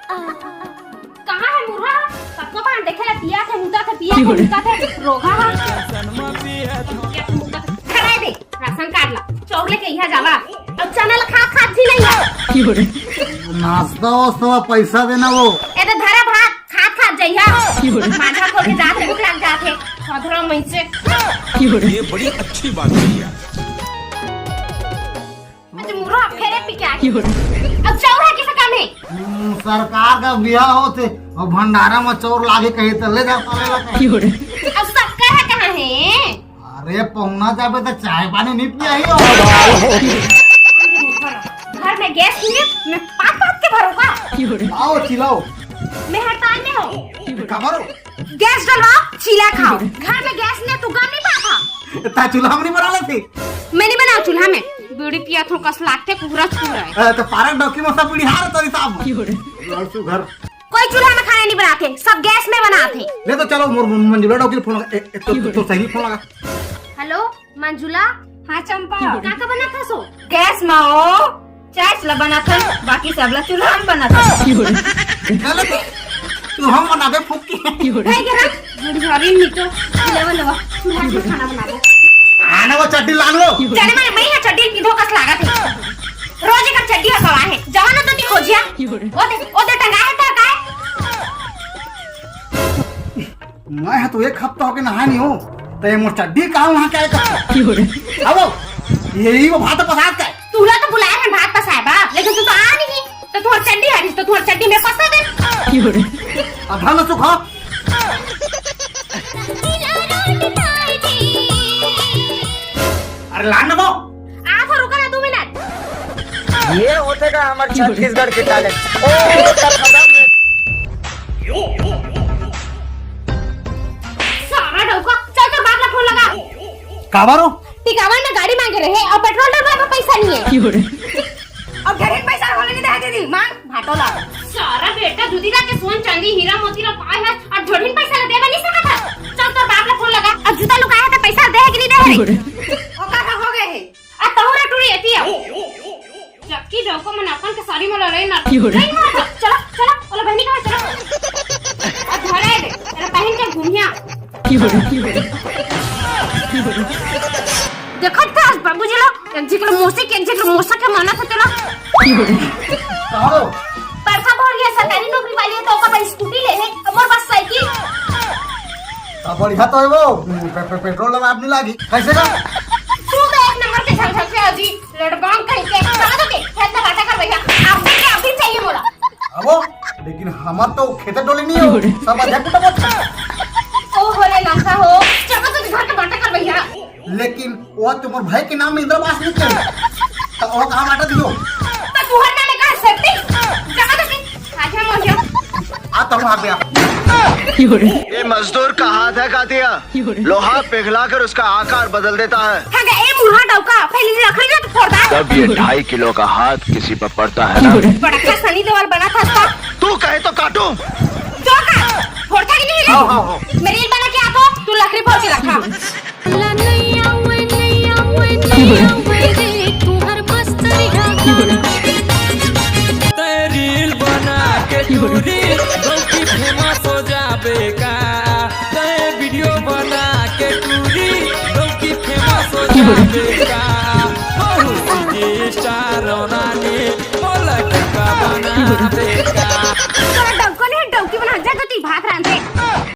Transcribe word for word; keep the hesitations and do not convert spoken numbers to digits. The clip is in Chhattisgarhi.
कहाँ हे मुरहा? सबको बाहर देखे ला, पिया थे, मुता थे, पिया थे, मुता थे, रोगा हा। पिया थे, मुता थे। धरा दे, राशन कार्ड ला। चौर लेके इहाँ जावा। अब चना ला खा, खा जी नहीं है। नाश्ता वास्ता पैसा देना वो। ए तो धरा भात, खा, खा जइहा। माझा खोल के जात हे, भूख लग जात हे। सधरा मइसे। ये बड़ी अच्छी बात कही यार। अच्छा, मुरहा फेरे पी के आ गई। अब चौरा किसे काम हे? हम्म, सरकार का बिहा होत हे, अउ भंडारा में चौर लागे कहे त ले जा साले ला कहे। अब सब कहा कहाँ हे? अरे, पहुना जाबे त चाय पानी नहीं पिया ही हो। घर में गैस नहीं हे, मैं पाक पाक के भरूंगा। आओ, चिल्लाओ। मैं हड़ताल में हूँ। का भरो? गैस डलवाओ, चीला खाओ। घर में गैस नहीं हे, तू गम नहीं पाता। ता चूल्हा में नहीं बना लेती? मैं नहीं बनाओ चूल्हा में। बीड़ी पिया थो कस लागथे, कुहरा छू रहा है। ए, तो पारक डौकी में सब बीड़ी हार तो साहब। लड़सू घर। कोई चूल्हा में खाना नहीं बनाते, सब गैस में बनाते। ले तो चलो, मोर मंजुला डौकी फोन लगा। ए, ए, तो, तो, तो सही फोन लगा। हेलो। मंजुला। हाँ चंपा। का का बनात हस ओ? गैस मा ओ, चाय ला बनात हन, बाकी सब ला चूल्हा में बनात हन। चलो, तू हम बनाबे फूक के। भाई के ना, बुढ़ियारी मिटो, लेवा, लेवा, चूल्हा में खाना बनाबो। आने वो चड्डी लान लो। जाने माने मैं यहाँ चड्डी पिंधो कस लागत हे। रोज एक चड्डी और सवा हे, जवान तो नहीं खोजिया। ओ दे, ओ दे टंगा हे, टंगा हे। मैं ह तो एक हफ्ता होके नहाय नहीं हो, त ये मोर चड्डी कहाँ वहाँ क्या कर? अब यही वो भात पसात का। तुला तो बुलाए हन भात पसाए बर, लेकिन तू तो आ नहीं, तो तुहर चड्डी हरिस, तो तुहर चड्डी में पसा दे। अब हम सुखा। अरे लान ना वो। आ तो रुका ना दो मिनट। ये होथे का हमर छत्तीसगढ़ के टैलेंट। ओ, तब खत्म। सारा डौका, चल तो बाप ला फोन लगा। काबर हो? टिकावन में गाड़ी मांगे रहे और पेट्रोल डलवाए का पैसा नहीं है। और घर में पैसा होले नहीं दे दीदी, मांग भाटो ला। सारा बेटा दूधी ला के सोन चांदी हीरा मोती ला पाए है और झोड़ी में पैसा ला देवा नहीं सकत है। चल तो बाप ला फोन लगा। अब जूता लुकाया तो पैसा दे है कि नहीं दे है? ओकर हो गए है। आ तोहरा टूरी एती आओ। जबकि डौको मन अपन के साड़ी में लड़े ना। की हो रे? नहीं मार, चलो, चलो, बोलो बहनी कहाँ चलो। अब धरे दे, तेरा पहन के घूमिया। की हो रे? की हो रे? देखत का आज बाबू जी ला, एक जिकल मौसी के, एक जिकल मौसा के माना था तेरा। की हो रे? कहो। बड़का भर गया सरकारी नौकरी वाली है तो ओकर पास स्कूटी ले ले, अब मोर पास साइकिल। अब बढ़िया तो है वो, पे-, पे-, पेट्रोल अब नहीं लागी। कैसे का? तू तो एक नंबर के झलझल से हो जी। लड़बांग कहीं के, चलो तो के, खेत में बाटा कर भैया। आप भी के, आप भी चाहिए मोला। अबो, लेकिन हमार तो खेत डोली नहीं हो, सब अधे कुटा मत। ओ हो रे लंका हो, चलो तो घर के बाटा कर भैया। लेकिन वो तुम्हार भाई के नाम में इंदिरा आवास नहीं चाहिए। तो वो कहाँ बाटा दियो? तो तुहर नाम में कहाँ सेफ्टी? चलो तो के, आजा मोर आ तो भाग गया। ये मजदूर का हाथ है कातिया। लोहा पिघलाकर उसका आकार बदल देता है। हाँ, ए मुरहा डौका, पहले लकड़ी ना तो फोड़ दा। तब ये ढाई किलो का हाथ किसी पर पड़ता है ना। बड़ा का सनी देओल बना था उसका। तू कहे तो काटूं। जो का, फोड़ था कि नहीं रे? हाँ, हाँ, हाँ। मेरी बना के आपो, तू लकड़ी फोड़ के रखा। तै रील बना के तू रील, गलती फेमस हो जाबे।